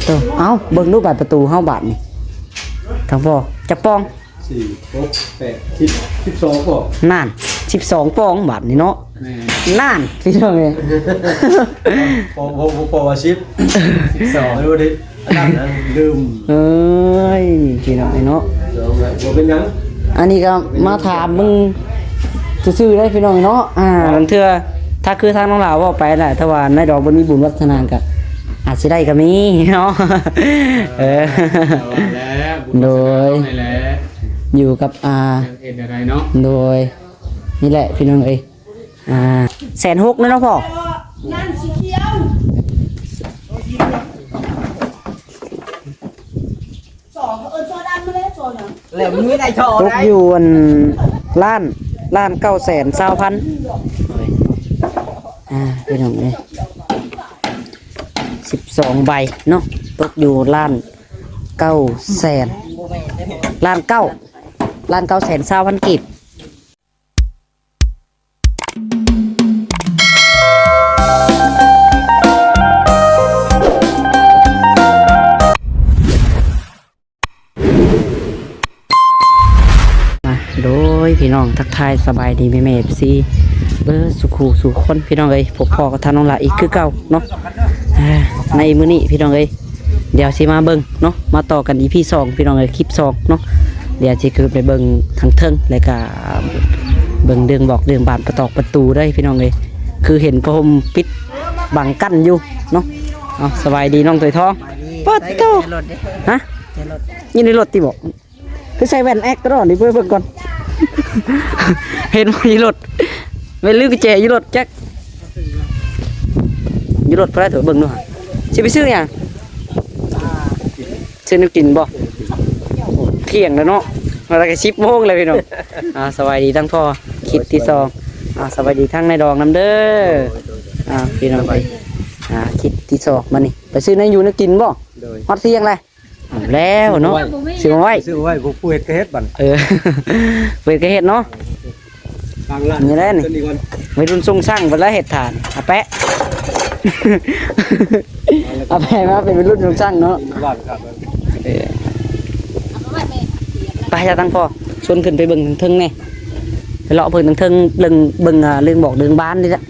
ໂຕ ເອົ້າ ເບິ່ງດູບາດປະຕູເຮົາບາດນີ້ ທາງພໍ່ ຈັກປ່ອງ? ສີ່ ຫົກ ແປດ ສິບ ສິບສອງປ່ອງ. ນັ້ນ ສິບສອງປ່ອງບາດນີ້ເນາະ. ແມ່ນ ນັ້ນ ພີ່ນ້ອງເອີຍ ພໍ ພໍ ພໍວ່າສິບ ສິບສອງ ບໍ່ໄດ້ ອັນນັ້ນນະ ລືມ. ເອີຍ ພີ່ນ້ອງເອີຍເນາະ ບໍ່ເປັນຫຍັງ. ອັນນີ້ກໍມາຖາມເບິ່ງຊື່ໆເດ້ ພີ່ນ້ອງເນາະ. ອ່າ ລາງເທື່ອ ຖ້າຄືທາງນ້ອງຫຼ້າເວົ້າໄປນະ ຖ້າວ່ານາຍດອງເພິ່ນມີບຸນວາສະໜາກໍອາດຊິໄດ້ກໍມີເນາະ. ເອີ ແລ້ວ ໂດຍ ຢູ່ກັບ ອ່າ ເຮັດໄດ້ເນາະ. ໂດຍ ນີ້ແຫຼະ ພີ່ນ້ອງເອີຍ. ອ່າ ແສນຫົກເນາະພໍ່. ນັ້ນສີຂຽວ ສອງ ເອີ ຊໍດຳມາເລີຍ ຊໍດຳ ແລ້ວມັນມີໄດ້ຊໍ ຕົກຢູ່ອັນ ລ້ານ ລ້ານເກົ້າແສນຊາວພັນ. ອ່າ ພີ່ນ້ອງເອີຍ ສິບສອງໃບເນາະ ຕົກຢູ່ລ້ານເກົ້າແສນ ລ້ານເກົ້າ ລ້ານເກົ້າແສນຊາວພັນກີບ. ມາ ໂດຍ ພີ່ນ້ອງ ທັກທາຍສະບາຍດີແມ່ໆ ເອັຟຊີ ເບິດສູ່ຄູ່ສູ່ຄົນ ພີ່ນ້ອງເອີຍ. ພົບພໍ້ກັບທ່ານນ້ອງຫຼ້າອີກຄືເກົ່າເນາະ ອ່າ ໃນມື້ນີ້ ພີ່ນ້ອງເອີຍ. ດຽວຊິມາເບິ່ງເນາະ ມາຕໍ່ກັນ ອີພີສອງ ພີ່ນ້ອງເອີຍ ຄລິບສອງເນາະ. ດຽວຊິຂຶ້ນໄປເບິ່ງທາງເທິງ ແລ້ວກະເບິ່ງເລື່ອງບອກເລື່ອງບານປະຕອກປະຕູເດີ ພີ່ນ້ອງເອີຍ ຄືເຫັນຜ້າຫົ່ມປິດບັງກັ້ນຢູ່ເນາະ. ເອົາ ສະບາຍດີນ້ອງຖອຍທອງ. ປາດໂທ້ ຮະ ຢູ່ໃນລົດຕິບໍ? ຄືໃສ່ແວ່ນແອັກຕະຫຼອດນີ້ ເບິ່ງ ເບິ່ງກ່ອນ ເຫັນບໍ່ຢູ່ລົດ ແມ່ນລືມກຸນແຈຢູ່ລົດຈັກ ຢູ່ລົດບໍ່ໄດ້ ເບິ່ງດູຫາ ຊິໄປຊື້ຫຍັງ? ຊື້ແນວກິນບໍ່? ທ່ຽງແລ້ວເນາະ ມາແລ້ວກໍສິບໂມງແລ້ວພີ່ນ້ອງ. ອ່າ ສະບາຍດີທັງພໍ່ ຄລິບທີສອງ. ອ່າ ສະບາຍດີທັງນາຍດອງນຳເດີ. ອ່າ ພີ່ນ້ອງເອີຍ ອ່າ ຄລິບທີສອງ ມານີ້ ໄປຊື້ແນວຢູ່ແນວກິນບໍ່? ໂດຍ ຮອດທ່ຽງແລ້ວ. ເອົາແລ້ວເນາະ ຊື້ມາໄວ້ ຊື້ມາໄວ້ ຜູ້ ຜູ້ເຮັດກໍເຮັດບັດ. ເອີ ຜູ້ເຮັດກໍເຮັດເນາະ. ຕັ້ງຮ້ານນີ້ແຫຼະນີ້ ໄວລຸ້ນຊົງຊັງເພິ່ນລະເຮັດຖານ ອາແປະ ອາແປະມາເປັນໄວລຸ້ນຊົງຊັງເນາະ. ເອີ ໄປຊະ ທາງພໍ່ ຊວນຂຶ້ນໄປເບິ່ງເທິງແດ່ ໄປເລາະເບິ່ງເທິງ ເບິ່ງ ເບິ່ງ ອ່າ ເລື່ອງບອກເລື່ອງບານນີ້ແຫຼະ.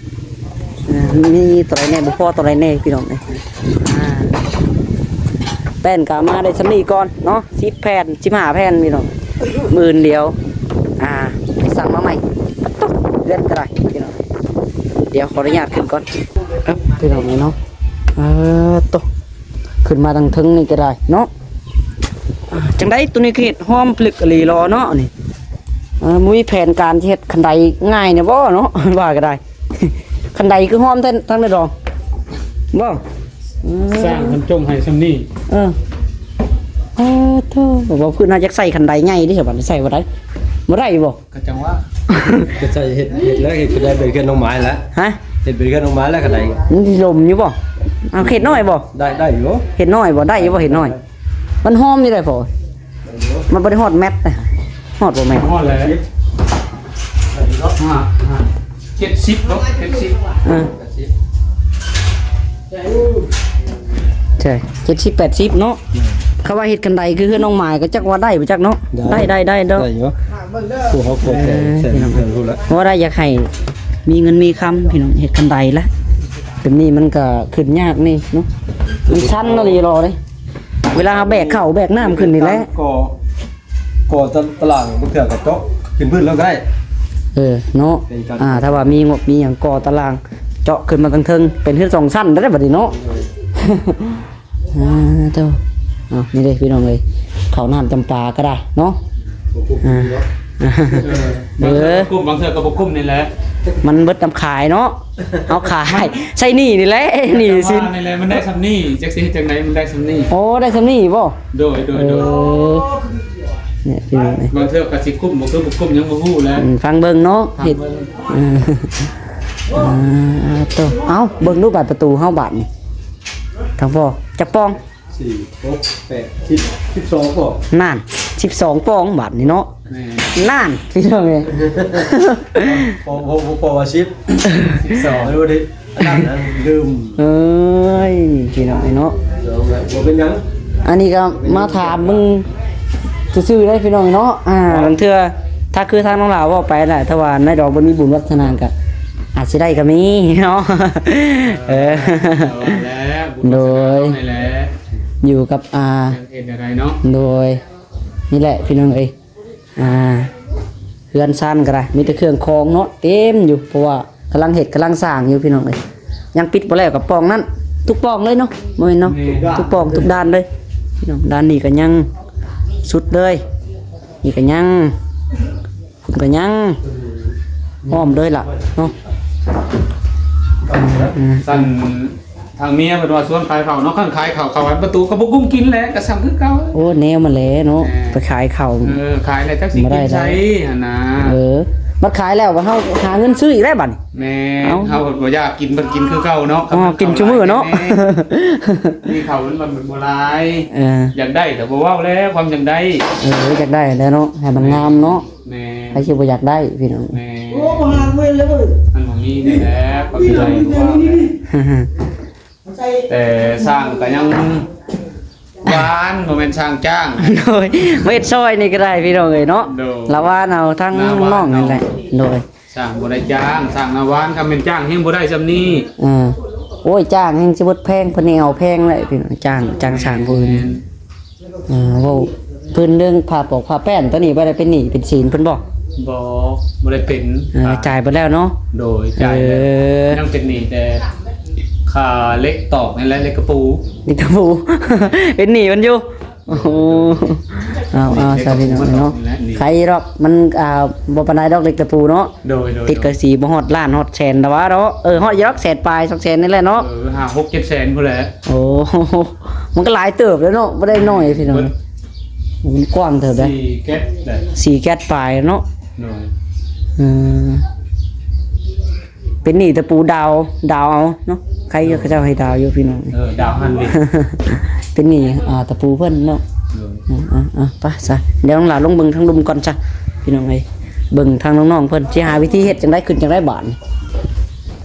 ອ່າ ມີຕົວໃດແດ່ ບໍ່ພໍຕົວໃດແດ່ ພີ່ນ້ອງເອີຍ. ອ່າ ແປ້ນກໍເອົາມາໄດ້ສ່ຳນີ້ກ່ອນເນາະ ສິບແຜ່ນ ສິບຫ້າແຜ່ນ ພີ່ນ້ອງ. ມື້ອື່ນດຽວ ອ່າ ໄປສັ່ງມາໃໝ່. ປະຕູເຮືອນກໍໄດ້ ພີ່ນ້ອງ ດຽວຂໍອະນຸຍາດຂຶ້ນກ່ອນ ເອີ ພີ່ນ້ອງເອີຍເນາະ. ເອີ ໂຕ ຂຶ້ນມາທາງເທິງນີ້ກໍໄດ້ເນາະ. ອ່າ ຈັ່ງໃດ ໂຕນີ້ຄືເຮັດຫ້ອມຜະລຶກອີ່ຫຼີຫຼໍເນາະນີ້. ເອີ ບໍ່ມີແຜນການຊິເຮັດຄັນໄດງ່າຍແດ່ບໍ່ເນາະ ວ່າກໍໄດ້. ຄັນໄດຄືຫ້ອມແທ້ທາງໃດດອງ ບໍ່? ເອີ ສ້າງມັນຈົ່ງໃຫ້ສ່ຳນີ້. ເອີ ເອີ ໂທ້ ບໍ່ ເພິ່ນອາດຢາກໃສ່ຄັນໄດໃຫຍ່ເດ້ ບັດນີ້ໃສ່ບໍ່ໄດ້ ບໍ່ໄດ້ບໍ່? ກໍຈັ່ງວ່າ ກໍໃສ່ເຮັດ ເຮັດແລ້ວ ເຮັດກໍໄດ້ເປັນເຮືອນນ້ອງໝາຍແລ້ວ. ຮະ ເຮັດເປັນເຮືອນນ້ອງໝາຍແລ້ວ ຄັນໄດ ມັນຊິລົມຢູ່ບໍ່? ເອົາ ເຮັດນ້ອຍບໍ່? ໄດ້ ໄດ້ຢູ່. ເຮັດນ້ອຍບໍ່? ໄດ້ຢູ່ບໍ່ ເຮັດນ້ອຍ? ມັນຫ້ອມຢູ່ໃດ໋ພໍ່ ມັນບໍ່ໄດ້ຮອດແມັດນະ. ຮອດບໍ່ແມັດ? ຮອດແລ້ວ ຫ້າ ຫ້າ ເຈັດສິບເນາະ ເຈັດສິບ. ເອີ ໃຊ່ ເຈັດສິບ ແປດສິບເນາະ. ອືມ ເຂົາວ່າເຮັດຄັນໄດຄືເຮືອນນ້ອງໝາຍ ກໍຈັກວ່າໄດ້ບໍ່ຈັກເນາະ. ໄດ້ ໄດ້ ໄດ້ ໄດ້ເນາະ ໄດ້ຢູ່. ຜູ້ເຮົາກໍແຂງ ເອີ ແຂງ ພີ່ນ້ອງ ເພິ່ນຮູ້ລະ ເພາະວ່າໄດ້ຢາກໃຫ້ມີເງິນມີຄຳ ພີ່ນ້ອງ ເຮັດຄັນໄດລະ. ແບບນີ້ມັນກໍຂຶ້ນຍາກແດ່ເນາະ ມັນຊັນອີ່ຫຼີເດ້. ເວລາເຮົາແບກເຂົ້າແບກນ້ຳຂຶ້ນນີ້ແຫຼະ ກໍ ກໍຕະ ຕະຫຼາງບາງເທື່ອກໍເຈາະຂຶ້ນພື້ນແລ້ວກໍໄດ້. ເອີ ເນາະ ເປັນການ ອ່າ ຖ້າວ່າມີງົບມີຫຍັງກໍຕະຫຼາງເຈາະຂຶ້ນມາທາງເທິງ ເປັນເຮືອນສອງຊັ້ນໄດ້ບັດນີ້ເນາະ. ໂດຍ ອ່າ ໂທ້ ເອົາ ນີ້ເດ້ພີ່ນ້ອງເອີຍ ເຂົ້ານ້ຳຈຳປາກໍໄດ້ເນາະ. ບໍ່ກຸ້ມ ອ່າ ເນາະ ເອີ ບາງເທື່ອກໍກຸ້ມ ບາງເທື່ອກໍບໍ່ກຸ້ມນີ້ແຫຼະ ມັນເບິດນຳຂາຍເນາະ. ເຮົາຂາຍໃຊ້ໜີ້ນີ້ແຫຼະ ໜີ້ສິນ ນີ້ແຫຼະ ມັນໄດ້ສ່ຳນີ້ ຈັກຊິເຮັດຈັ່ງໃດ ມັນໄດ້ສ່ຳນີ້. ໂອ້ ໄດ້ສ່ຳນີ້ບໍ່? ໂດຍ ໂດຍ ໂດຍ ເອີ ນີ້ພີ່ນ້ອງເອີຍ ບາງເທື່ອກໍຊິກຸ້ມ ບໍ່ຄືບໍ່ກຸ້ມ ຍັງບໍ່ຮູ້ແຫຼະ. ອືມ ຟັງເບິ່ງເນາະ ຟັງເບິ່ງ ເຮັດ ເອີ ອ່າ ໂຕ ເອົ້າ ເບິ່ງດູບາດປະຕູເຮົາບາດນີ້ ທາງພໍ່ ຈັກປ່ອງ? ສີ່ ຫົກ ແປດ ສິບ ສິບສອງປ່ອງ. ນັ້ນ ສິບສອງປ່ອງບາດນີ້ເນາະ. ແມ່ນ ນັ້ນ ພີ່ນ້ອງເອີຍ ພໍ ພໍ ພໍວ່າສິບ ສິບສອງ ບໍ່ໄດ້ ອັນນັ້ນນະ ລືມ. ເອີຍ ພີ່ນ້ອງເອີຍເນາະ ບໍ່ເປັນຫຍັງ ອັນນີ້ກໍມາຖາມເບິ່ງຊື່ໆເດ້ພີ່ນ້ອງເນາະ. ອ່າ ລາງເທື່ອ ຖ້າຄືທາງນ້ອງຫຼ້າເວົ້າໄປນະ ຖ້າວ່ານາຍດອງເພິ່ນມີບຸນວັດທະນາ ກໍອາດຊິໄດ້ກໍມີເນາະ. ເອີ ເອີ ແລ້ວ ໂດຍ ບຸນວັດທະນາເຮົານີ້ແຫຼະ ຢູ່ກັບ ອ່າ ເຮັດໄດ້ເນາະ. ໂດຍ ນີ້ແຫຼະພີ່ນ້ອງເອີຍ ອ່າ ເຮືອນຊານກໍໄດ້ ມີແຕ່ເຄື່ອງຂອງເນາະ ເຕັມຢູ່ ເພາະວ່າກຳລັງເຮັດ ກຳລັງສ້າງຢູ່ພີ່ນ້ອງເອີຍ. ຍັງປິດບໍ່ແລ້ວກໍປ່ອງນັ້ນ ທຸກປ່ອງເລີຍເນາະ ບໍ່ແມ່ນເນາະ ແມ່ນ ທຸກປ່ອງທຸກດ້ານເລີຍພີ່ນ້ອງ. ດ້ານນີ້ກໍຍັງສຸດເລີຍ ນີ້ກໍຍັງ ພຸ້ນກໍຍັງ ອ້ອມເລີຍລະເນາະ. ອືມ ຊັ້ນ ທາງເມຍເພິ່ນວ່າຊວນຂາຍເຂົ້າເນາະ ຄັນຂາຍເຂົ້າ ເຂົ້າປະຕູກໍບໍ່ກຸ້ມກິນແຫຼະ ກໍຊ່ຳຄືເກົ່າ. ໂອ້ ແນວມັນແຫຼະເນາະ ແມ່ນ ໄປຂາຍເຂົ້າ ເອີ ຂາຍແລ້ວຈັກຊິກິນໃສຫັ້ນນະ. ເອີ ບັດຂາຍແລ້ວ ບັດເຮົາຫາເງິນຊື້ອີກແລ້ວບັດນີ້. ແມ່ນ ເອົ້າ ເຮົາກໍບໍ່ຢາກກິນ ມັນກິນຄືເກົ່າເນາະ. ອໍ ກິນຊຸມື້ເນາະ ແມ່ນ ມີເຂົ້າມັນບໍ່ຫຼາຍ. ເອີ ຢາກໄດ້ແຕ່ບໍ່ເວົ້າແລ້ວ ຄວາມຢາກໄດ້. ເອີ ຢາກໄດ້ແຫຼະເນາະ ໃຫ້ມັນງາມເນາະ. ແມ່ນ ໃຜຊິບໍ່ຢາກໄດ້ພີ່ນ້ອງ. ແມ່ນ ໂອ້ ບໍ່ຫາເງິນເລີຍ ມັນບໍ່ມີນີ້ແຫຼະ ຄວາມຢາກໄດ້. ແຕ່ຊ່າງກໍຍັງຫວານ ບໍ່ແມ່ນຊ່າງຈ້າງ. ໂດຍ ມາເຮັດຊ່ອຍນີ້ກໍໄດ້ພີ່ນ້ອງເອີຍເນາະ. ໂດຍ ລະຫວ່ານເອົາທາງນ້ອງໆນີ້ແຫຼະ. ໂດຍ ຊ່າງບໍ່ໄດ້ຈ້າງ ຊ່າງໜ້າຫວານ ຄັນແມ່ນຈ້າງແຮງບໍ່ໄດ້ຊ່ຳນີ້. ເອີ ໂອ້ຍ ຈ້າງແຮງຊິເບິດແພງ ເພິ່ນນີ້ເອົາແພງເລີຍພີ່ນ້ອງ ຈ້າງ ຈ້າງຊ່າງຜູ້ອື່ນ. ແມ່ນ ເອີ ເວົ້າພື້ນເລື່ອງຜ້າປອກຜ້າແປ້ນ ຕອນນີ້ບໍ່ໄດ້ເປັນໜີ້ເປັນສິນເພິ່ນບໍ່? ບໍ່ ບໍ່ໄດ້ເປັນ. ເອີ ຈ່າຍເບິດແລ້ວເນາະ. ໂດຍ ຈ່າຍແລ້ວ. ເອີ ຍັງເປັນໜີ້ແຕ່ຄ່າເຫຼັກຕອກນີ້ແຫຼະ ເຫຼັກຕະປູ ເຫຼັກຕະປູ ເປັນໜີ້ເພິ່ນຢູ່. ໂອ້ໂຫ ເອົາໆ ຊາວພີ່ນ້ອງເນາະ ໄຂດອກ ມັນ ອ່າ ບໍ່ປານໃດດອກ ເຫຼັກຕະປູເນາະ. ໂດຍໆໆ ຕິດກໍຊິບໍ່ຮອດລ້ານຮອດແສນດອກຫວາເນາະ. ເອີ ຮອດຢູ່ດອກ ແສນປາຍ ສອງແສນນີ້ແຫຼະເນາະ. ເອີ ຫ້າ ຫົກ ເຈັດແສນພຸ້ນແຫຼະ. ໂອ້ ມັນກໍຫຼາຍເຕີບແລ້ວເນາະ ບໍ່ໄດ້ໜ້ອຍພີ່ນ້ອງ. ມັນກວ້າງເຕີບເດ້ ສີ່ແກັດແຫຼະ ສີ່ແກັດປາຍເນາະ. ໂດຍ ເອີ ເປັນໜີ້ຕະປູດາວ ດາວເອົາເນາະ ໃຄເຂົາເຈົ້າໃຫ້ດາວຢູ່ພີ່ນ້ອງ. ເອີ ດາວຫັ້ນເດ ເປັນໜີ້ ອ່າ ຕະປູເພິ່ນເນາະ. ເອີ ເອົາໆໆ ໄປຊະ ດຽວນ້ອງຫຼ້າລົງເບິ່ງທາງລຸ່ມກ່ອນຊະພີ່ນ້ອງເອີຍ. ເບິ່ງທາງນ້ອງໆເພິ່ນຊິຫາວິທີເຮັດຈັ່ງໃດຂຶ້ນຈັ່ງໃດບາດນີ້.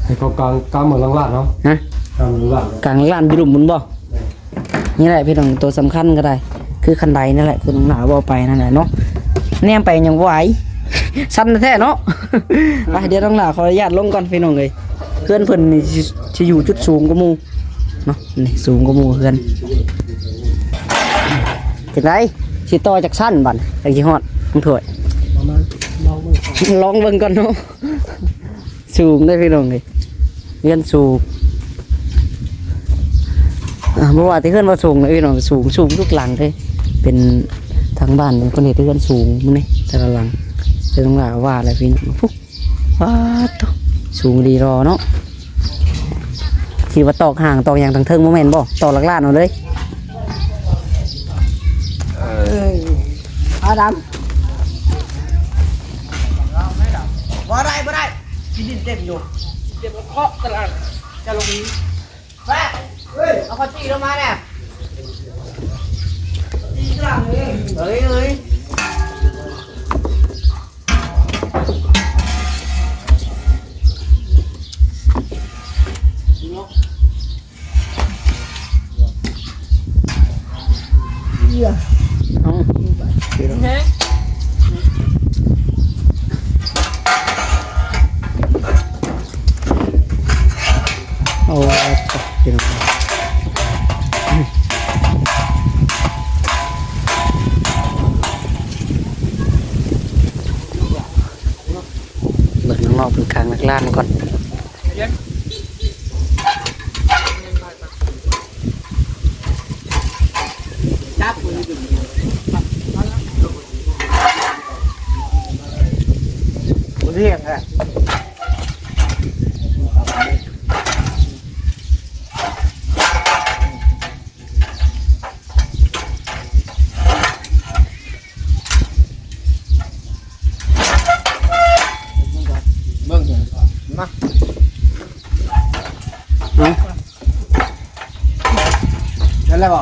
ໃຫ້ເຂົາກາງ ກາງເມືອງຫຼັງລາດເນາະ. ຮະ ກາງເມືອງຫຼັງລາດ ກາງຫຼັງລາດຢູ່ລຸ່ມພຸ້ນບໍ່? ນີ້ແຫຼະພີ່ນ້ອງ ຕົວສຳຄັນກໍໄດ້ ຄືຄັນໄດນັ້ນແຫຼະ ຄືນ້ອງຫຼ້າເວົ້າໄປນັ້ນແຫຼະເນາະ. ແນມໄປຍັງບໍ່ໄຫວ ສັ່ນແທ້ເນາະ. ໄປ ດຽວນ້ອງຫຼ້າຂໍອະນຸຍາດລົງກ່ອນພີ່ນ້ອງເອີຍ. ເຮືອນເພິ່ນນີ້ຊິ ຊິຢູ່ຈຸດສູງກວ່າໝູ່ເນາະ ນີ້ສູງກວ່າໝູ່ເຮືອນ. ຈັ່ງໃດ ຊິຕໍ່ຈັກຊັ້ນບັດ ຈັ່ງຊິຮອດ ນ້ອງຖ້ວຍ? ປະມານ ລອງເບິ່ງ ລອງເບິ່ງກ່ອນເນາະ. ສູງເດ້ພີ່ນ້ອງເອີຍ ເຮືອນສູງ. ອ່າ ບໍ່ວ່າແຕ່ເຮືອນບໍ່ສູງເດ້ພີ່ນ້ອງ ສູງ ສູງທຸກຫຼັງເດ້. ເປັນທາງບ້ານເພິ່ນເຮັດເຮືອນສູງນີ້ ແຕ່ລະຫຼັງ ເຊິ່ງວ່າ ວ່າແລ້ວພີ່ນ້ອງ ພຸ້ນ ປາດໂທ້ ສູງດີລໍເນາະ. ທີ່ວ່າຕອກຫາງຕອກຫຍັງທາງເທິງບໍ່ແມ່ນບໍ່? ຕອກຫຼັກລ້ານເອົາເລີຍ. ເອີຍ ອາດຳ ບໍ່ໄດ້ ບໍ່ໄດ້ ທີ່ດິນເຕັມຢູ່ ເຕັມເຄາະຕະຫຼາດ ຈະລົງນີ້ ແປະ ເອີຍ ເອົາເຂົ້າຈີ່ລົງມາແດ່ ເອີຍ ເອີຍ. ເອົ້າ ໂອ້ ພີ່ນ້ອງ ເບິ່ງນ້ອງໆເພິ່ນກາງຫຼັກລ້ານກ່ອນ. ເບິ່ງ ມາ ນັ້ນແຫຼະບໍ?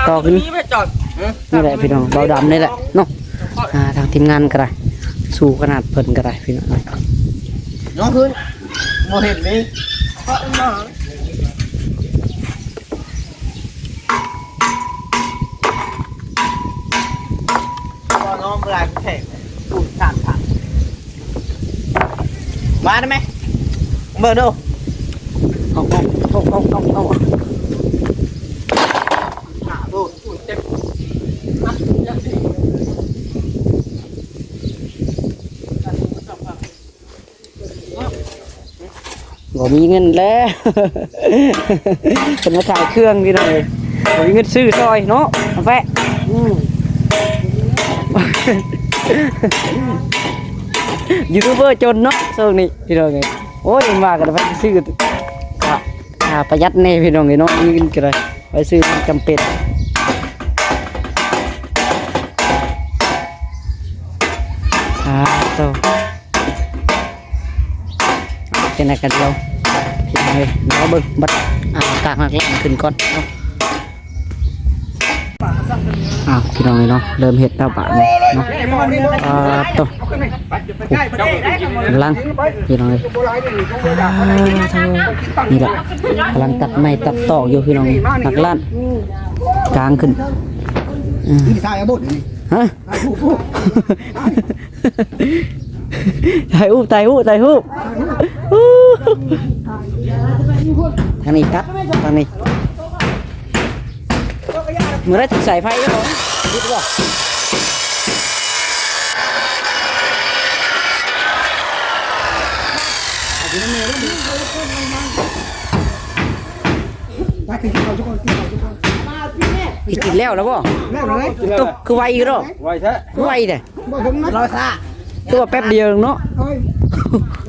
ຕໍ່ຂຶ້ນ ນີ້ແຫຼະພີ່ນ້ອງ ເບົາດຳນີ້ແຫຼະເນາະ. ອ່າ ທາງທີມງານກໍໄດ້ ສູ້ຂະໜາດເພິ່ນກໍໄດ້ພີ່ນ້ອງ. ຍອງຂຶ້ນ ບໍ່ເຫັນເດ້. ເພາະມັນມາ ມາໄດ້ໄໝ? ເບິ່ງດູ. ເອົາ ເອົາ ເອົາ ເອົາ ເອົາ ເອົາ ບໍ່ມີເງິນແລ້ວ. ເພິ່ນມາຂາຍເຄື່ອງພີ່ນ້ອງເອີຍ ບໍ່ມີເງິນຊື້ຊ່ອຍເນາະ ນ້ອງແປະ. ອືມ ຢູທູບເບີຈົນເນາະຊ່ວງນີ້ພີ່ນ້ອງເອີຍ. ໂອ້ຍ ເຫັນວ່າກັນໄປຊື້ ອ່າ ປະຢັດແດ່ພີ່ນ້ອງເອີຍເນາະ ມີເງິນກໍໄດ້ໄປຊື້ຈຳເປັນ. ອ່າ ໂຕ ຈັ່ງໃດກໍດຽວ ພີ່ນ້ອງເອີຍ ລໍເບິ່ງບັດ ອ່າ ກາກນັກລ້ານຂຶ້ນກ່ອນເນາະ. ອ້າວ ພີ່ນ້ອງເອີຍເນາະ ເລີ່ມເຮັດແລ້ວບາດນີ້ເນາະ. ອ່າ ໂຕ ກຳລັງ ພີ່ນ້ອງເອີຍ ອ່າ ນີ້ລະ ກຳລັງຕັດໄມ້ຕັດຕອກຢູ່ພີ່ນ້ອງ ນັກລ້ານກາງຂຶ້ນ. ອືມ ນີ້ຖ່າຍອາບົດນີ້ ຮະ? ຖ່າຍຮູບ ຖ່າຍຮູບ ຖ່າຍຮູບ. ທາງນີ້ຕັດ ທາງນີ້ ມື້ໃດຖືກສາຍໄຟບໍ່? ກິນແລ້ວແລ້ວບໍ່? ແລ້ວແລ້ວ ຄືໄວຢູ່ເນາະ. ໄວແທ້ ຄືໄວແທ້. ບໍ່ເຖິງນະ ລໍຊ້າ ຕົວແປັບດຽວເນາະ. ໂອ້ຍ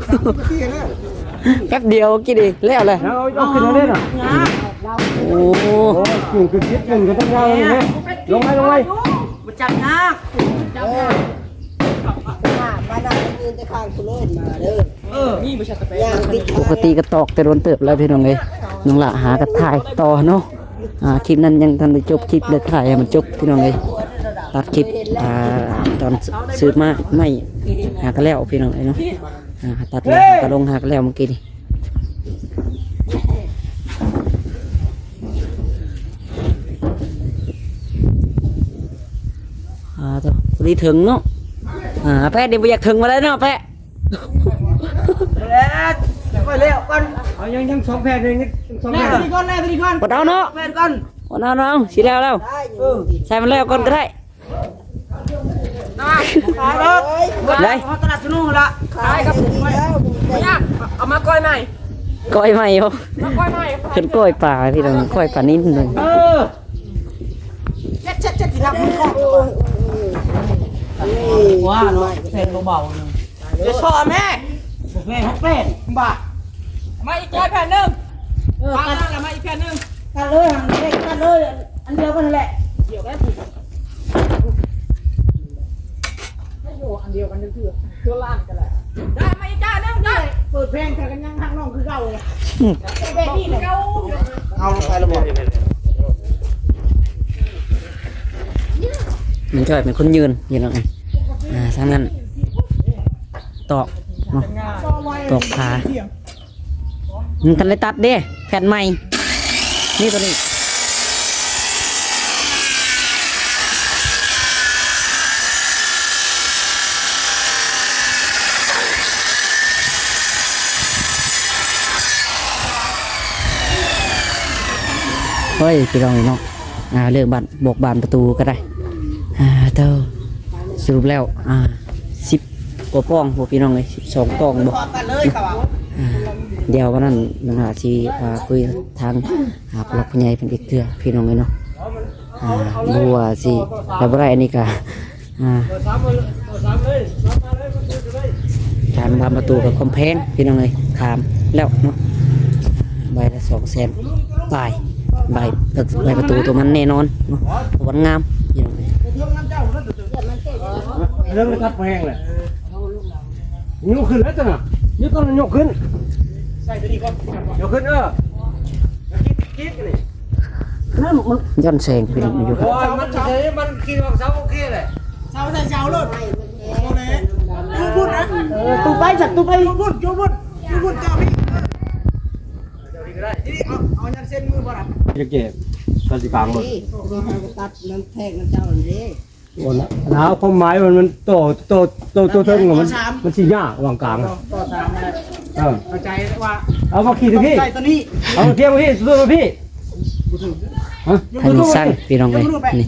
ສາມສິບນາທີແລ້ວ ແປັບດຽວກິນອີກແລ້ວແຫຼະ. ເອົາ ເອົາຂຶ້ນມາເດ້ນະ. ໂອ້ ໂອ້ຍ ຂຶ້ນ ຂຶ້ນ ຂຶ້ນ ຂຶ້ນ ຂຶ້ນ ລົງໄວ້ ລົງໄວ້ ບໍ່ຈັບຍາກ ຈັບຍາກ. ມາ ມານັ່ງຢືນແຕ່ຂ້າງກູໂລດມາເດີ. ເອີ ນີ້ບໍ່ໃຊ່ກະແປ ປົກກະຕິກະຕອກແຕ່ດົນເຕີບແລ້ວພີ່ນ້ອງເອີຍ. ນ້ອງຫຼ້າຫາກະຖ່າຍຕໍ່ເນາະ. ອ່າ ຄລິບນັ້ນຍັງທັນໄດ້ຈົບ ຄລິບເລີຍຖ່າຍໃຫ້ມັນຈົບພີ່ນ້ອງເອີຍ. ຕັດຄລິບ ອ່າ ຕອນຊື້ມາໃໝ່ຫາກະແລ້ວພີ່ນ້ອງເອີຍເນາະ. ອ່າ ຕັດແລ້ວຫາກະລົງ ຫາກະແລ້ວມື້ກີ້ນີ້. ອ່າ ໂຕ ພໍດີເຖິງເນາະ. ອ່າ ແປະນີ້ບໍ່ຢາກເຖິງປານໃດເນາະແປະ. ແລ້ວ ໄປແລ້ວກ່ອນ ເອົາ ຍັງ ຍັງສອງແຜ່ນ ຍັງ ຍັງສອງແຜ່ນ ແລ້ວຕົວນີ້ກ່ອນ ແລ້ວຕົວນີ້ກ່ອນ ກົດເອົາເນາະ ແຜ່ນກ່ອນ ກົດເອົາເນາະ. ຊິແລ້ວແລ້ວ ເອີ ໃສ່ມັນແລ້ວກ່ອນກໍໄດ້. ໄດ້ ເອົາຕະຫຼາດສະໜູລະ ຂາຍກັບ ບໍ່ຍາກ ເອົາມາກ້ອຍໃໝ່ ກ້ອຍໃໝ່ບໍ່? ມາກ້ອຍໃໝ່ ເພິ່ນກ້ອຍປາພີ່ນ້ອງ ກ້ອຍປານິນເພິ່ນ. ເອີ ເຈັດ ເຈັດ ເຈັດ ທີ່ຮັບມືກ້ອງ ວ່າເນາະ ເສັ້ນເບົາໆ ຢ່າຊໍແມ່ ແມ່ຮັກແປ້ນ ບາດ ມາອີກແຜ່ນໜຶ່ງ ເອີ ຕັດ ມາອີກແຜ່ນໜຶ່ງ ຕັດເລີຍ ຕັດເລີຍ ອັນດຽວກັນຫັ້ນແຫຼະ ດຽວກັນ ໂອ້ ອັນດຽວກັນເທື່ອ ເທື່ອລ້ານກັນແຫຼະ ໄດ້ ມາອີກຈານໜຶ່ງ ໄດ້ ເປີດແພງກັນ ຍັງຮັກນ້ອງຄືເກົ່າເລີຍ ແບບນີ້ແຫຼະ ເອົາລົງໄປລະບໍ່? ມັນກໍເປັນຄົນຢືນຢູ່ເນາະ ອ່າ ທາງນັ້ນ ຕອກເນາະ ຕອກຜາ ມັນທັນໄດ້ຕັດເດ້ ແຜ່ນໃໝ່ ນີ້ຕົວນີ້ ເຮີ້ຍ ພີ່ນ້ອງເນາະ. ອ່າ ເລືອກບານ ບວກບານປະຕູກໍໄດ້ ອ່າ ເອີ ສະຫຼຸບແລ້ວ ອ່າ ສິບກວ່າປ່ອງພຸ້ນພີ່ນ້ອງເອີຍ ສິບສອງປ່ອງບໍ່ ອ່າ ດຽວວັນນັ້ນນ້ອງອາດຊິ ອ່າ ຄຸຍທາງ ອ່າ ຜູ້ຫຼັກຜູ້ໃຫຍ່ເພິ່ນອີກເທື່ອພີ່ນ້ອງເອີຍເນາະ ອ່າ ບໍ່ວ່າຊິໄດ້ບໍ່ໄດ້ ອັນນີ້ກໍ ອ່າ ການບານປະຕູກັບຄວາມແພງພີ່ນ້ອງເອີຍ ຂ້າມແລ້ວເນາະ ໃບລະສອງແສນປາຍ ໃບ ໃບປະຕູຕົວມັນແນ່ນອນເນາະ ເພາະມັນງາມພີ່ນ້ອງເອີຍ ເລື່ອງລະກັດແພງແຫຼະ ຍົກຂຶ້ນແລ້ວຈັ່ງນະ ຍົກຂຶ້ນ ຍົກຂຶ້ນ ເອີ ຄິດ ຄິດນີ້ ນັ້ນມັນຍ້ອນແສງເປັນຢູ່ ໂອ້ຍ ມັນຊິໃຊ້ ມັນຄິດວ່າເສົາໂອເຄແຫຼະ ເສົາໃສ່ເສົາໂລດ ບໍ່ແລ້ວ ຢູ່ພຸ້ນນະ ເອີ ຕູໄປສັກຕູໄປ ຢູ່ພຸ້ນ ຢູ່ພຸ້ນ ຢູ່ພຸ້ນ ເຈົ້າພີ້ ເອີ ເຈົ້າພີ້ກໍໄດ້ ນີ້ ເອົາ ເອົາຍັນເຊັນມືບໍ່ລະ ຈະແກ້ ກໍຊິກາງໂລດ ນີ້ ກໍໃຫ້ໄປຕັດນຳແທກນຳເຈົ້າຫັ້ນເດ້. ໂອ້ນະ ຄວາມໝາຍມັນ ມັນຕໍ່ ຕໍ່ ຕໍ່ ຕໍ່ເທິງ ມັນ ມັນຊິຍາກວາງກາງ ຕໍ່ ຕໍ່ຕາມນັ້ນແຫຼະ ເອີ ເຂົ້າໃຈວ່າ ເອົາມາຂີດຢູ່ພີ້ ໃສ່ຕົວນີ້ ເອົາມາພຽງພີ້ ສຸດມາພີ້ ບໍ່ຖືກ ຮະ ທາງນີ້ຊ່າງ ພີ່ນ້ອງເອີຍ ນີ້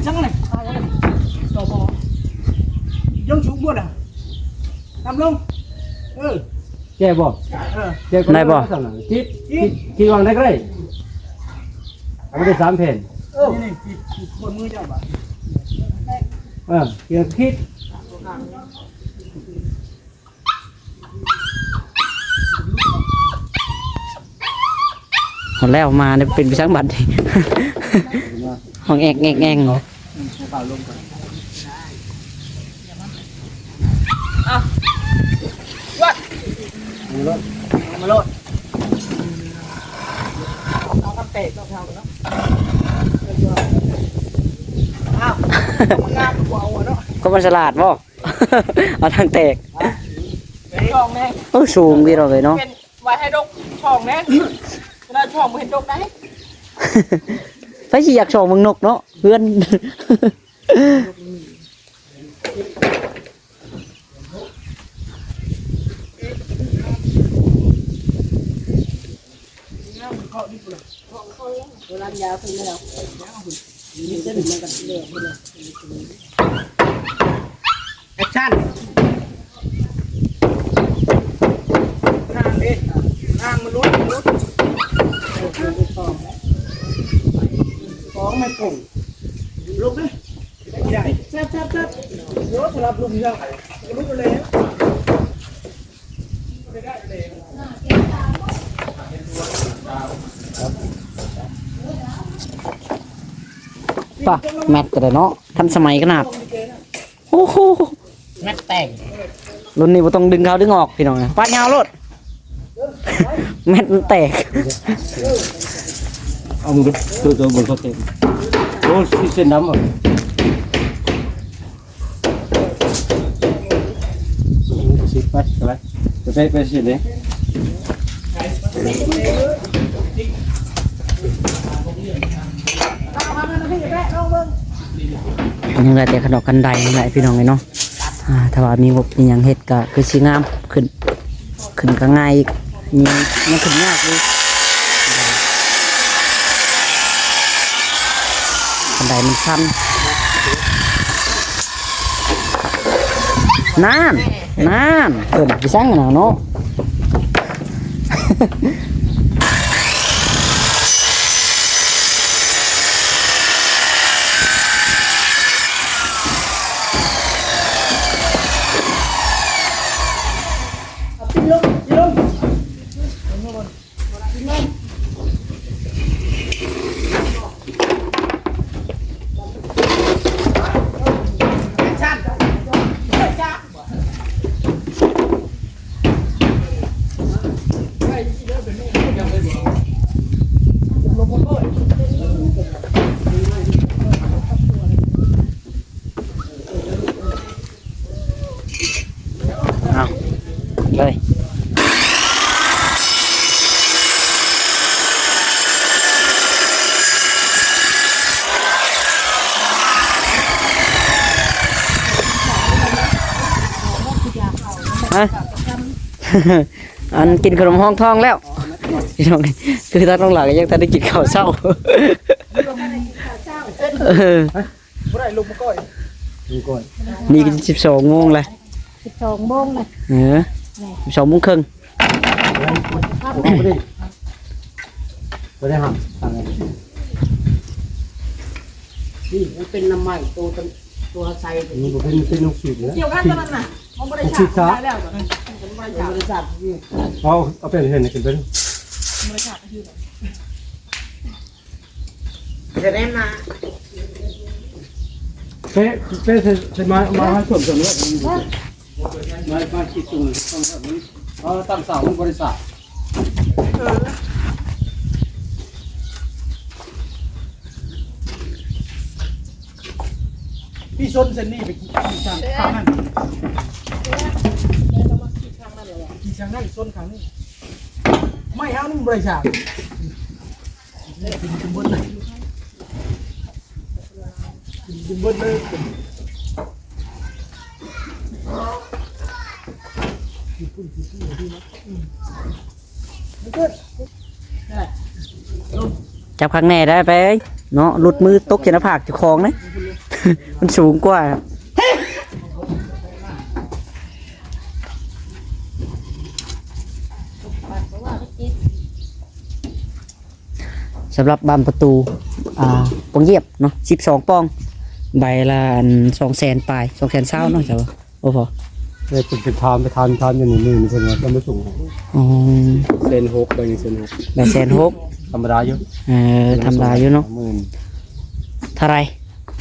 ຊ່າງນີ້ ຕໍ່ບໍ່ ຍົງສູງໝົດອ່ະ ຕ່ຳລົງ ເອີ ແກ້ບໍ່? ເອີ ແກ້ໄດ້ບໍ່? ຄິດ ຄິດ ຄິດວາງໄດ້ກໍໄດ້ ເອົາໄດ້ສາມແຜ່ນ ເອີ ນີ້ ນີ້ ຂູດມືເຈົ້າບາດ ເອີ ເກີດຜິດ ຮອດແລ້ວ ມາເປັນໄປຈັ່ງບັດນີ້ ຮ້ອງແອກແອກແອກ ອືມ ໃຫ້ເຂົາລົງກ່ອນ ເອົາ ວັດ ມາໂລດ ມາໂລດ ເອົາຄຳແຕກເນາະ ເຮົາເນາະ ເອົາ ມັນງາມກວ່າເນາະ ກໍມັນສະຫຼາດບໍ່? ເອົາທາງແຕກ ເປັນຊ່ອງແນ່ ໂອ້ ສູງດີເນາະເວີຍເນາະ ເປັນ ໄວ້ໃຫ້ດົກຊ່ອງແນ່ ຂະໜາດຊ່ອງບໍ່ເຫັນດົກໄດ໋ ໃຜຊິຢາກຊ່ອງເບິ່ງນົກເນາະ ເຮືອນ ແອັກຊັນ ນາງເດ້ ນາງມະນຸດ ມະນຸດ ຂອງແມ່ກົງ ລຸກເດ້ ແຊບໆໆ ໂອ້ ສະຫຼັບລຸມຍັງ ລຸກແລ້ວ ປະ ແມັດກໍໄດ້ເນາະ ທັນສະໄໝຂະໜາດ ໂອ້ໂຫ ແມັດແຕກ ລຸ້ນນີ້ບໍ່ຕ້ອງດຶງເຂົ້າດຶງອອກ ພີ່ນ້ອງ ປະຍາວໂລດ ແມັດມັນແຕກ ເອົາມືໂຕໆ ເບິ່ງເຂົາເຕັມ ໂອ້ ເສັ້ນດຳ ສິບ ໄປ ໄປ ໄປ ໄປ ສິບເດ້ ຍັງເຫຼືອແຕ່ຂະໜອກຄັນໄດນີ້ແຫຼະ ພີ່ນ້ອງເອີຍເນາະ ອ່າ ຖ້າວ່າມີງົບມີຫຍັງເຮັດກໍຄືຊິງາມຂຶ້ນ ຂຶ້ນກໍງ່າຍອີກ ມີ ຍັງຂຶ້ນຍາກຢູ່ ຄັນໄດມັນຊັນ ນັ້ນ ນັ້ນ ເອີ້ນຄືສັງຫັ້ນນະເນາະ. ເອົາເລີຍ ຮະ ອັນກິນຂະໜົມຮອງທ້ອງແລ້ວ ພີ່ນ້ອງ ຄືທາງນ້ອງຫຼ້າກໍຍັງທັນໄດ້ກິນເຂົ້າເຊົ້າ ເອີ. ບໍ່ໄດ້ ລົງມາກ່ອຍ ລົງກ່ອນ ນີ້ກໍສິບສອງໂມງແລ້ວ ສິບສອງໂມງແລ້ວ ເອີ ສິບສອງໂມງເຄິ່ງ ບໍ່ໄດ້ຫັກ ນີ້ມັນເປັນນ້ຳໄມ້ ໂຕ ໂຕໃສ່ ມັນບໍ່ເປັນ ເປັນລູກສີດເນາະ ກ່ຽວກັນຕອນນັ້ນນະ ມັນບໍ່ໄດ້ສາກ ໄດ້ແລ້ວຕອນນັ້ນ ມັນບໍ່ໄດ້ສາກ ເອົາ ເອົາໄປເຮັດໃຫ້ກິນເປັນ ບໍ່ໄດ້ສາກ ຈະໄດ້ມາ ເປະ ເປະ ໃສ່ ໃສ່ມາ ມາໃຫ້ສົມ ສົມ ມາ ມາຄິດຕົງນີ້ ເອົາຕັ້ງສາວ ມັນບໍ່ໄດ້ສາກ ເອີ ພີ່ຊົນເສັ້ນນີ້ໄປຂີ່ທາງ ທາງນັ້ນ ຂີ່ທາງນັ້ນ ຊົນທາງນີ້ ໄມ້ເຮົານີ້ມັນບໍ່ໄດ້ສາກ. ກິນ ກິນເບິດເລີຍ ກິນ ຈັບຄັກແນ່ໄດ້ໄປເນາະ ຫຼຸດມືຕົກໃສ່ໜ້າຜາກເຈົ້າຂອງເດ້ ມັນສູງກວ່າ. ສຳລັບບານປະຕູ ອ່າ ປ່ອງຢຽບເນາະ ສິບສອງປ່ອງ ໃບລະອັນ ສອງແສນປາຍ ສອງແສນຊາວເນາະ ເຈົ້າ ບໍ່ພໍ ເອີ ເພິ່ນໄປຖາມ ໄປຖາມ ຖາມຢູ່ນີ້ ນີ້ເພິ່ນວ່າຈະມາສົ່ງໃຫ້ ອໍ ແສນຫົກ ໃບນີ້ແສນຫົກ ໃບແສນຫົກ ທຳມະດາຢູ່ ເອີ ທຳມະດາຢູ່ເນາະ ໝື່ນ ເທົ່າໃດ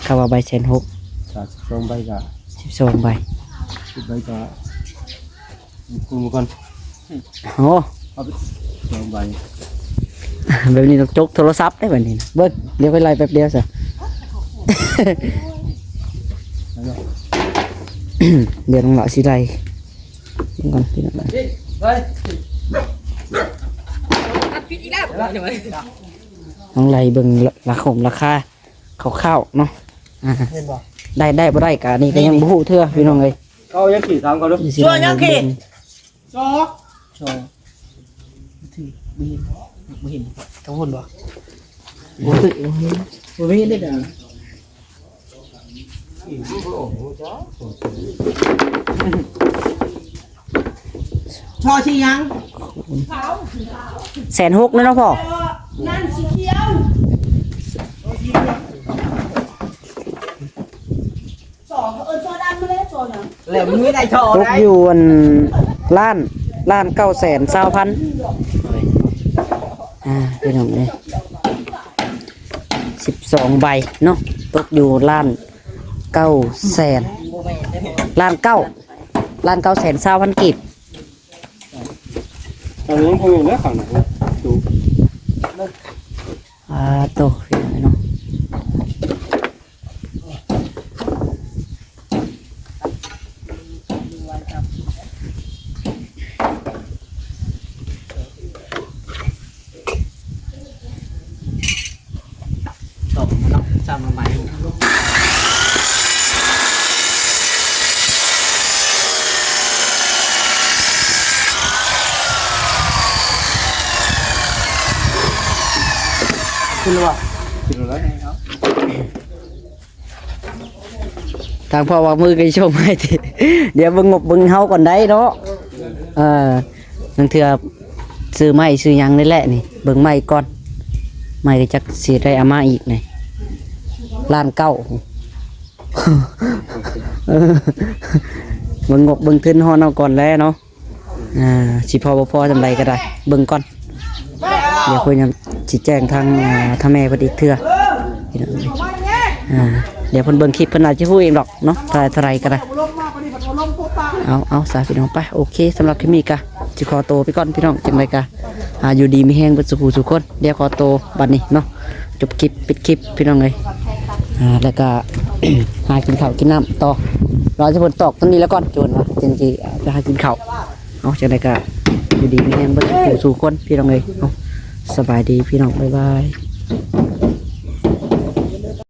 ເຂົາວ່າໃບແສນຫົກ ສາມສິບສອງໃບກະ ສິບສອງໃບ ສິບໃບກະ ກູມາກ່ອນ ໂອ້ ເອົາໄປສອງໃບ ແບບນີ້ຕ້ອງຈົກໂທລະສັບເດ້ບັດນີ້ ເບິ່ງ ດຽວຂ້ອຍໄລ່ແປັບດຽວຊະ ດຽວນ້ອງຫຼ້າຊິໄລ່ເບິ່ງກ່ອນພີ່ນ້ອງ ລອງໄລ່ເບິ່ງລາຄາ ລາຄາຄ່າວໆເນາະ ອ່າ ເຫັນບໍ່ ໄດ້ ໄດ້ບໍ່ໄດ້ກະອັນນີ້ກະຍັງບໍ່ຮູ້ເທື່ອພີ່ນ້ອງເອີຍ ເອົາຍັງຂີ່ ຖາມເຂົາດູ ຊິໄດ້ຍັງຂີ່ ຊໍ ຊໍ ຖືກ ບໍ່ເຫັນ ບໍ່ເຫັນ ທາງພຸ້ນບໍ່ ບໍ່ຖືກ ບໍ່ເຫັນ ບໍ່ເຫັນເດ້ດາ ຊໍຊິຫຍັງ ແສນຫົກເລີຍເນາະພໍ່ ນັ້ນສີຂຽວ ສອງ ເອີ້ນຊໍດຳມາແລ້ວ ຊໍຫຍັງ ແລ້ວມັນມີໄດ້ຊໍ ຕົກຢູ່ອັນ ລ້ານ ລ້ານເກົ້າແສນຊາວພັນ ອ່າ ພີ່ນ້ອງເອີຍ ສິບສອງໃບເນາະ ຕົກຢູ່ລ້ານເກົ້າແສນ ລ້ານເກົ້າ ລ້ານເກົ້າແສນຊາວພັນກີບ ອັນນີ້ບໍ່ແມ່ນແລ້ວ ຂ້າງໜ້າ ອ່າ ໂຕ ພີ່ນ້ອງເນາະ ຕົ້ມເນາະ ຊ້ຳໃໝ່ ຂຶ້ນແລ້ວບໍ່ ຂຶ້ນແລ້ວ ທາງພໍ່ວ່າມື້ກໍຊິສົ່ງໃຫ້ຕິ ດຽວເບິ່ງງົບເບິ່ງເຮົາກ່ອນໄດ້ເນາະ ເອີ ລາງເທື່ອຊື້ໄມ້ຊື້ຫຍັງນີ້ແຫຼະນີ້ ເບິ່ງໄມ້ກ່ອນ ໄມ້ກໍຈັກຊິໄດ້ເອົາມາອີກນີ້ ລ້ານເກົ້າ ເອີ ເບິ່ງງົບເບິ່ງທຶນຮອນເຮົາກ່ອນແຫຼະເນາະ. ອ່າ ຊິພໍບໍ່ພໍສ່ຳໃດກໍໄດ້ ເບິ່ງກ່ອນ ດຽວເພິ່ນຍັງຊິແຈ້ງທາງ ອ່າ ທາງແມ່ເພິ່ນອີກເທື່ອ ພີ່ນ້ອງເອີຍ ອ່າ ດຽວເພິ່ນເບິ່ງຄລິບເພິ່ນອາດຊິຮູ້ເອງດອກເນາະ ເທົ່າ ເທົ່າໃດກໍໄດ້ ເອົາ ເອົາຊະພີ່ນ້ອງ ໄປ ໂອເຄ ສຳລັບຄລິບນີ້ກໍຊິຂໍໂຕໄປກ່ອນພີ່ນ້ອງ ຈັ່ງໃດກໍ ອ່າ ຢູ່ດີມີແຮງເບິດສູ່ຜູ້ສູ່ຄົນ ດຽວຂໍໂຕບັດນີ້ເນາະ ຈົບຄລິບ ປິດຄລິບພີ່ນ້ອງເອີຍ ອ່າ ແລ້ວກໍ ຫາກິນເຂົ້າກິນນ້ຳຕໍ່ ລໍໃຫ້ຝົນຕົກຕອນນີ້ແລ້ວກ່ອນ ໂຈນວ່າຈັ່ງຊິໄປຫາກິນເຂົ້າ ເອົາ ຈັ່ງໃດກໍຢູ່ດີມີແຮງເບິດສູ່ຜູ້ສູ່ຄົນພີ່ນ້ອງເອີຍ ເອົາ ສະບາຍດີພີ່ນ້ອງ ບາຍບາຍ.